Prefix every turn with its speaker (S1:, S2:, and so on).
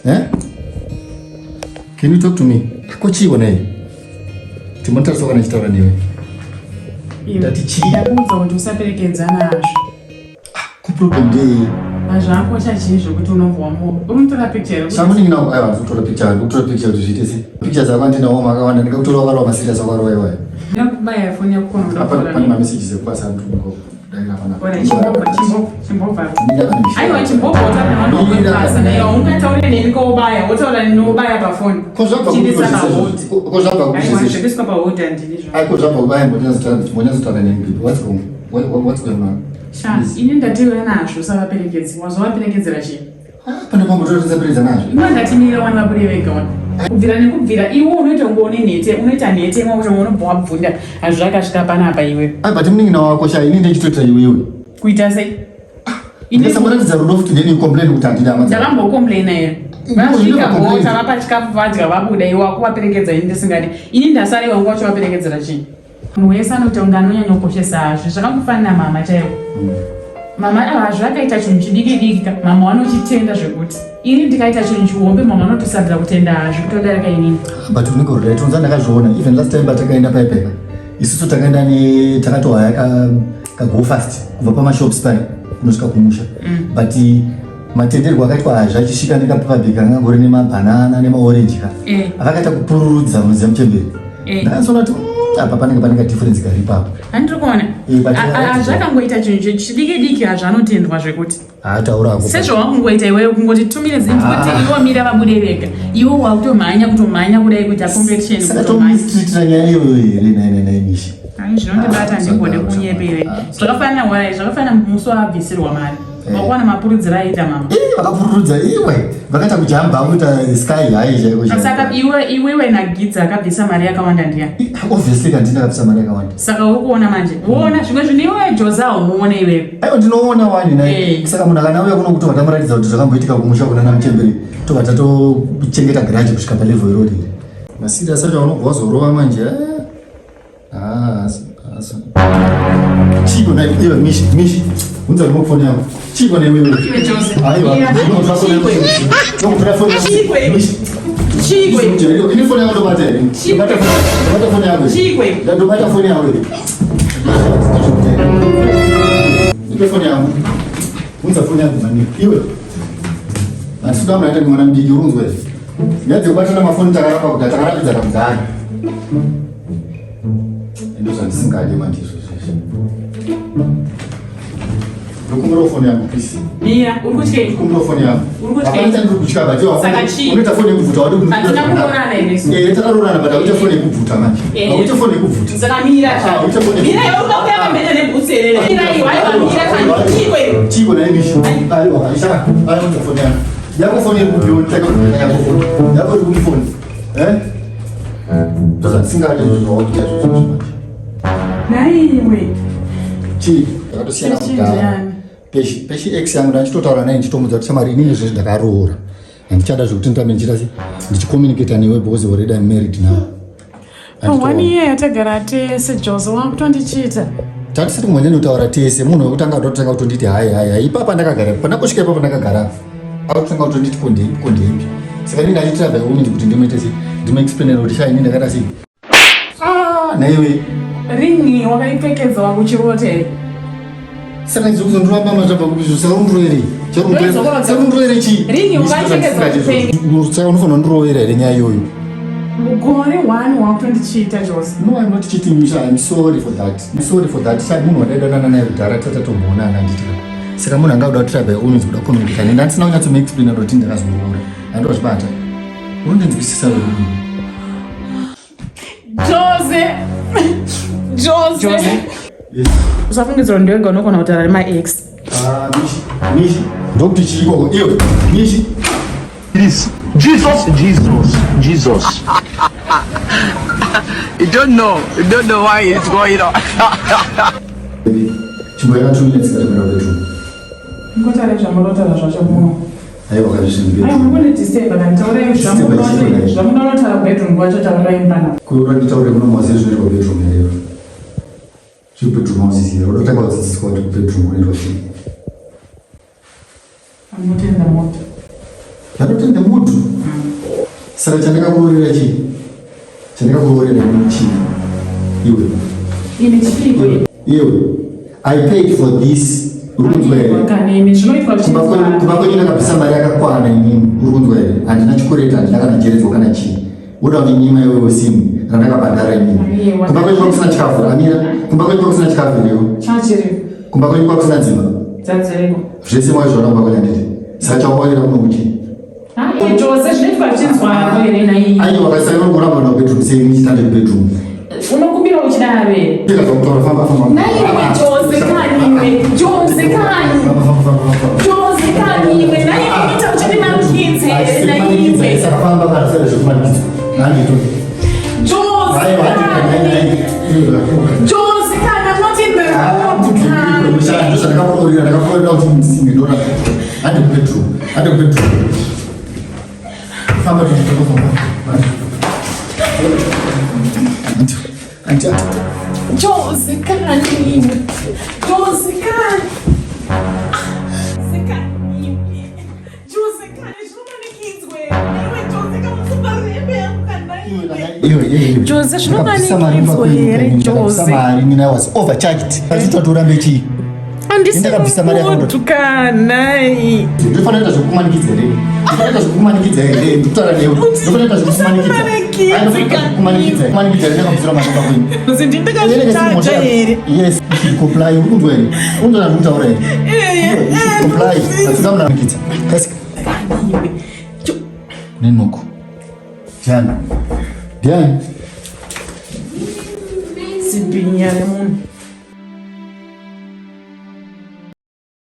S1: Eh? Can you talk to me? Ko chii wona iyi? Timotarisa kana chitaura newe. Ndati chii?
S2: Ndakuudza kuti usaperekedza nazvo.
S1: Ah, ku problem ndei?
S2: Hazvakosha chii zvekuti unobva wamu. Uri kutora picture here?
S1: Chamuningi nawo aiwa ndikutora picture, ndikutora picture kuti zviite sei? Picture dzako andinawo makawanda ndikakutora wakarova maserious wakarova iwayo.
S2: Ndakubaya foni yako kono.
S1: Apa pane ma messages ekubasa ndikuko.
S2: Aiwa chimbobva utaura nevanhu ungataure neni koubaya wotaura neni wobaya pafoni kozvabva pahodhi handini
S1: zvakozvabva kubaya mbonyazotaura neni what's wrong what's going on
S2: sha ini ndatiuya nazvo savaperekedzi wazovaperekedzera chii
S1: Pane pambotoratidza nazvo.
S2: Iwe ndatimirira wani vabude vega wani. Kubvira nekubvira iwe unoita kunge une nhete unoita nhete imwe kuti unobva wabvunda hazvo zvakasvika panapa iwe.
S1: Ai but munin'ina wako sha ini ndichitoita iwewe.
S2: Kuita sei?
S1: Ndinosamuratidza rudo futi then you complain kuti handidi hama dzako.
S2: Ndakambocomplaina here? Vasvika bota vapa chikafu vadya vabuda iwe wakuvaperekedza ini ndisingadi. Ini ndasara iwe wanga uchivaperekedzera chii? Munhu wese anoita kunge anonyanyokoshesa hazvi zvakangofanana mama chaivo. Mama ava hazvi vakaita chinhu chidiki diki ka mama vanochitenda zvekuti ini ndikaita chinhu chihombe mama vanotosadza kutenda hazvi kutodarika inini.
S1: But unenge uri right unza ndakazviona even last time patakaenda paipepa isusu takaenda ne takatohaya ka ka go fast kubva pamashops paya kunosvika kumusha but matenderwo akaitwa hazvi achisvika nekapaper kanga ngori nemabhanana nemaorenji ka
S2: Eh.
S1: akakaita kupururudza muziya muchembere
S2: Eh.
S1: ndakazoona kuti apa panenge pane kadifference kari ipapo
S2: Handiri kuona.
S1: Eh, but
S2: Hazvakangoita chinhu chidiki diki hazvanotendwa zvekuti.
S1: Haataura hako.
S2: Sezvawakungoita iwewe kungoti tumire zinhu kuti iwe mira vabude vega. Iwe wakutomhanya kutomhanya kudai kuita competition
S1: Saka
S2: kutomhanya.
S1: tomistreatira nyaya iyoyo here nhai nhai nhai Mishi?
S2: Ai zvinondibata
S1: Ah,
S2: ndigode
S1: usada,
S2: kunyepere.
S1: usada.
S2: Zvakafanana wai zvakafanana musi waabvisirwa mari. Wakuwana mapurudziro aiita mama.
S1: Ii, vakapururudza iwe vakaita kujamba kuita sky high chaiko chaiko.
S2: Saka iwe iwewe naGidza akabvisa mari yakawanda ndiani?
S1: Ii, obviously kana ndini ndakabvisa mari yakawanda.
S2: Saka uri kuona manje. Woona zvimwe zvinhu iwe Joza haumuone iwewe.
S1: Aiwa ndinoona wani naye.
S2: Eh.
S1: Saka munhu kana auya kuno kuti tamuratidza kuti zvakamboitika kumusha kuna namuchembere tobva tatochengeta grudge kusvika palevel irori. Masirious acho aunobva wazorova manje. Eh. Ah, asi, asi. Chiko na iwe Mishi, Mishi. Unza remote phone yangu. Chiko na iwe.
S2: Iwe Jose.
S1: Aiwa.
S2: Mira.
S1: Ndinokutora phone yangu. Ndinokutora phone yangu.
S2: Chiko.
S1: Mishi.
S2: Chikwe.
S1: Ini phone yangu ndobata here?
S2: Chikwe.
S1: Ndobata phone. Ndobata phone yangu.
S2: Chikwe.
S1: Ndobata phone yangu here. Ipe phone yangu. Unza phone yangu mani. Iwe. Handisi kuda munhu aita mwana mudiki urunzwe. Nyaya dzekubatana mafoni takarapa kudhara takarapidza kudhara. Ndozvandisingadi manje izvozvo. Ndokumbirawo foni yangu please.
S2: Mira, uri kutyei?
S1: Ndokumbirawo foni yangu.
S2: Uri kutyei?
S1: Hapana chandiri kutya but iwe
S2: Saka chii?
S1: unoita foni yekubvuta wadi
S2: Hatina kuroorana here isu?
S1: Eh, takaroorana but hauite foni yekubvuta manje.
S2: Eh.
S1: Hauite foni yekubvuta.
S2: Saka mira
S1: Ah,
S2: cha.
S1: uite foni
S2: Mira iwe unoda kuuya pamhene nebhutsu here? Mira iwe, aiwa mira cha. Chikwe.
S1: Chiko naye Mishi. Aiwa, Aisha. Aiwa, unoita foni yangu. Yako foni iri kupi? Unotaka kuti yako foni. Yako iri kupi foni? Eh? Ndozvandisingadi izvozvo zvawakuita izvozvo manje.
S2: Nhai iwe.
S1: Chii? Ndakatosiyana
S2: Peshi
S1: kudhara.
S2: ndiani?
S1: Peshi, peshi ex yangu ndachitotaura naye ndichitomudza kuti shamwari inini izvezvi ndakaroora. Handichada zvekuti nditambe ndichiita sei? Ndichicommunicata newe because already I'm married now.
S2: For one year yatagara tese Jose wakutondichita.
S1: Tatisiri kumhanya kutaura tese munhu wekutanga atotanga kutonditi hai hai hai ipapa ndakagara pandakosvika ipapa ndakagara akutanga kutonditi kondeipi kondeipi saka ini ndaitira by all means kuti ndimuite sei ndimuexplainere kuti sha ini ndakada sei ah naiwe
S2: Ringi wakaipfekedza wakuchirota here?
S1: saka izvo kuzondoramba mazvabva kupi izvo saka undiroverei saka undiroverei chii
S2: Ringi wakaipfekedza kupenga.
S1: saka unofanira kundirovera here nyaya iyoyo
S2: Mugore one wakutondichita Jose.
S1: No, I'm not cheating you. I'm sorry for that. I'm sorry for that. Saka munhu wandaidanana naye kudhara tatatomboonana handiti ka. Saka munhu anga kuda kuti by all means kuda communicate neni handisina kunyatsomuexplaina kuti ndakazoroora. Handozvibata. Unondinzwisisa wewe.
S2: Jose. Jose.
S3: Jose.
S1: Yes.
S2: Usafungidzira kuti ndiwega unogona kutaura nema-ex.
S1: Ah, Mishi. Mishi. Ndokuti chii ikoko? Iwe. Mishi.
S4: Please. Jesus, Jesus, Jesus.
S5: You don't know. You don't know why it's going on.
S1: Baby. Chimboenda 2 minutes katapinda bedroom.
S2: Ngotaura zvamunotaura zvacho muno.
S1: Aiwa kazvishingi
S2: Ai,
S1: bedroom.
S2: mukundidisturba kani taurai zvamunotaura kubedroom kwacho taurai pana.
S1: Kuda nditaure kuno maziva zvinoitwa bedroom here? Zviri bedroom hauzizivi here? Uda kutanga kudzidziswa kuti bedroom kunoitwa chii?
S2: I'm not in the mood.
S1: You're not in the mood. Saka chandakakuroorera chii? Chandakakuroorera chii? Iwe.
S2: Ini chiiko?
S1: Iwe. I paid for this. Uri kunzwa here?
S2: Kanini zvinoitwa
S1: Kumba kwenyu ndakabvisa mari yakakwana inini. Uri kunzwa here? Handina chikwereti, handina kana cheredzwa kana chii. Woda kundinyima iwewe simu randakabhadhara inini. Kumba kwenyu kwakusina chikafu, amira. Kumba kwenyu kwakusina chikafu here iwe?
S2: Chachiri.
S1: Kumba kwenyu kwakusina dzimba.
S2: Dzadziriko.
S1: Zvese maizviona kumba kwenyu handiti? Saka chawakauyira kuno kuchii?
S2: Jose zvinoitwa zvichinzwaro here naiyi?
S1: Aiwa kaisa iwe kuramba kuenda kubedroom sei muchitande kubedroom.
S2: Unokumbira uchidaro here?
S1: Teka zvakutaura famba famba.
S2: Naiwe Jose kaniwe. Jose kani.
S1: Famba famba famba famba.
S2: Jose kaniwe. Naiwe unoita uchindimanikidze here naiwe?
S1: Saka famba kana sere zvekumanikidza. Handito.
S2: Jose
S1: Aiwa handito
S2: kani.
S1: nai nai.
S2: Jose kani I'm not in the mood kani.
S1: Ndakakuroorera ndakakuroorera kuti musinge ndona. Handi kubedroom. Handi kubedroom. Famba tende famba. Anti anti anti.
S2: Jose kani. Jose kani. Jose kani. Jose kani zvinomanikidzwe. Iwe Jose kamukubarembe yangu kana. Jose, zvinomanikidzwa here, Jose?
S1: Mari nina was overcharged. Achitoti urambe chii? Ndakabvisa mari yakawanda.
S2: Andisimutukanai.
S1: Ndinofanira kuita zvekumanikidza here? Ndinofanira kuita zvekumanikidza here? Ndikutaura newe. Ndinofanira kuita zvekumanikidza.
S2: Usamanikidze,
S1: Ai, ndinofanira kuita zvekumanikidza. Kumanikidza here ndakabvisira mari kumba kwenyu.
S2: Ndindakazvitaja here?
S1: Yes, you should comply. Uri kunzwa here? Uri kunzwa zvandiri kutaura here?
S2: Eh,
S1: You should comply. Kasika munanikidza. Kasika. Nenoko. Diana. Diana.
S2: Zibhinya remunhu.